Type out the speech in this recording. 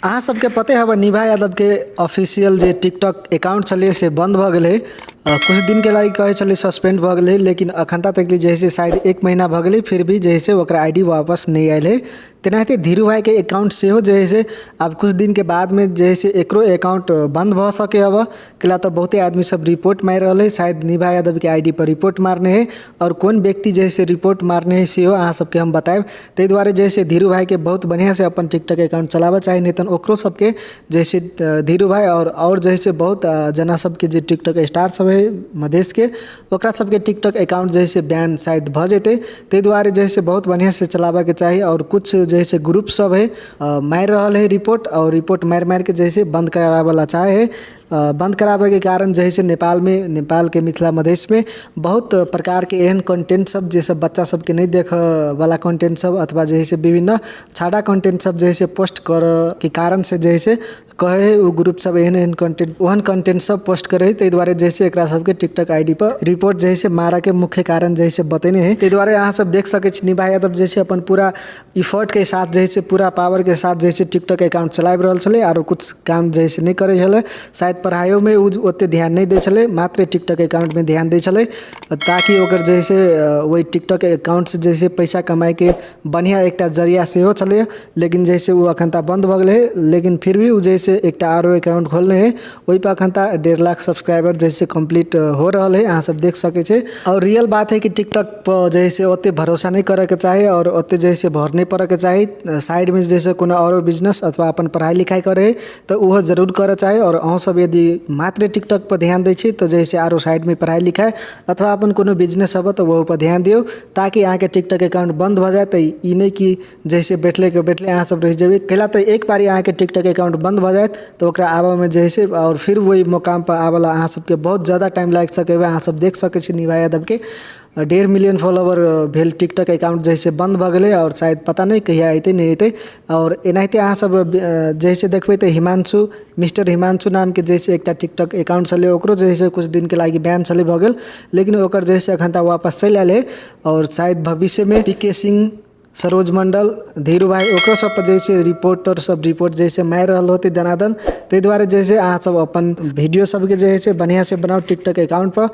अहाँ सबके पते हबे निभा यादवके ऑफिशियल जे टिकटॉक अकाउंट छलै से बन्द भऽ गेलै। कुछ दिनके लागि कहै छलै सस्पेंड भऽ गेलै, लेकिन अखन तक जे है से शायद 1 महीना भऽ गेलै, फिर भी जे है से ओकरा I D वापस नहि आयल है। तेनाहिते धीरू भाइके अकाउंट सेहो जे है से आब कुछ दिनके बादमे जे है से एकरो अकाउंट बन्द भऽ सकै हबे, कैला तऽ बहुते आदमी सब रिपोर्ट मारि रहल है। शायद निभा यादवके I D पर रिपोर्ट मारने है आओर कोन व्यक्ति जे है से रिपोर्ट मारने है सेहो अहाँ सबके हम बतायब। ताहि दुआरे जे है से धीरू भाइके बहुत बढ़िआँसँ अपन टिकटॉक अकाउंट चलाबऽ चाही, नहि तऽ ओकरो सबके जे है से धीरू भाइ आओर जे है से बहुत जना सबके जे टिकटॉक स्टार सब है मधेशके, ओकरा सबके टिकटॉक अकाउंट जे है से बैन शायद भऽ जेतै। ताहि दुआरे जे है से बहुत बढ़िआँसँ चलाबऽके चाही। आओर किछु जे है से ग्रुप सब है मारि रहल है रिपोर्ट, आओर रिपोर्ट मारि मारिके जे है से बन्द कराबऽ लए चाहै है। बन्द कराबैके कारण जे है से नेपालमे, नेपालके मिथिला मधेशमे बहुत प्रकारके एहन कन्टेन्ट सब जे सब बच्चा सबके नहि देखऽवला कन्टेन्ट सब अथवा जे है से विभिन्न छाड़ा कन्टेन्ट सब जे है से पोस्ट करऽके कारणसँ जे है से कहै है ओ ग्रुप सब एहन एहन कन्टेन्ट ओहन कन्टेन्ट सब पोस्ट करै है। ताहि दुआरे जे है से एकरा सबके TikTok I D per report जे है से मारऽके मुख्य कारण जे है से बतेने है। ताहि दुआरे अहाँ सब देख सकै छी निभा यादव जे छै अपन पूरा इफर्टके साथ जे है से पूरा पावरके साथ जे है से टिकटॉक अकाउंट चलाबि रहल छलै, आरो किछु काम जे है से नहि करै छलै। शायद पढ़ाइयोमे ओ ओतेक ध्यान नहि दै छलै, मात्र टिकटॉक अकाउंटमे ध्यान दै छलै, ताकि ओकर जे है से ओहि टिकटॉक अकाउंटसँ जे है से पैसा कमाइके बढ़िआँ एकटा जरिया सेहो छलै। लेकिन जे है से ओ एखन तक बन्द भऽ गेलै, लेकिन फिर भी ओ जे है से एकटा आरो अकाउंट खोलने है, ओहिपर एखन तक 1.5 लाख सब्सक्राइबर जे है से कम्प्लीट हो रहल है, अहाँ सब देख सकै छी। आओर रियल बात है कि टिकटॉक पर जे है से ओतेक भरोसा नहि करैके चाही आओर ओतेक जे है से भर नहि पड़ैके चाही। साइडमे जे है से कोनो आओरो बिजनेस अथवा अपन पढ़ाइ लिखाइ करै है तऽ ओहो जरूर करऽ चाही। आओर अहूँ सब यदि मात्र टिकटॉक पर ध्यान दै छी तऽ जे है से आरो साइडमे पढ़ाइ लिखाइ अथवा अपन कोनो बिजनेस हबऽ तऽ ओहू पर ध्यान दियौ, ताकि अहाँके टिकटॉक अकाउंट बन्द भऽ जायत तऽ ई नहि कि जैसे बैठलेके बैठले अहाँ सब रहि जेबै। कैला तऽ एक बारी अहाँके टिकटॉक अकाउंट बन्द भऽ जायत तऽ ओकरा आबऽमे जे है से आओर फिर ओहि मुकामपर आबऽ लए अहाँ सबके बहुत जादा टाइम लागि सकै। अहाँ सब देख सकै छी निभा यादवके 1.5 मिलियन फॉलोवर भेल टिकटॉक अकाउंट जे है से बन्द भऽ गेलै, आओर शायद पता नहि कहिया अयतै नहि अयतै। आओर एनाहिते अहाँ सब जे है से देखबै तऽ हिमांशु मिस्टर हिमांशु नामके जे है से एकटा टिकटॉक अकाउंट छलै, ओकरो जे है से किछु दिनके लागि बैन छलै भऽ गेल, लेकिन ओकर जे है से एखन तक वापस चलि आयल है। आओर शायद भविष्यमे पी के सिंह, सरोज मण्डल, धीरू भाइ ओकरो सबपर जे छै रिपोर्टर सब रिपोर्ट जे छै मारि रहल होतै दनादन। ताहि दुआरे जे छै अहाँ सब अपन वीडियो सबके जे छै बढ़िआँसँ बनाउ टिकटॉक अकाउंटपर।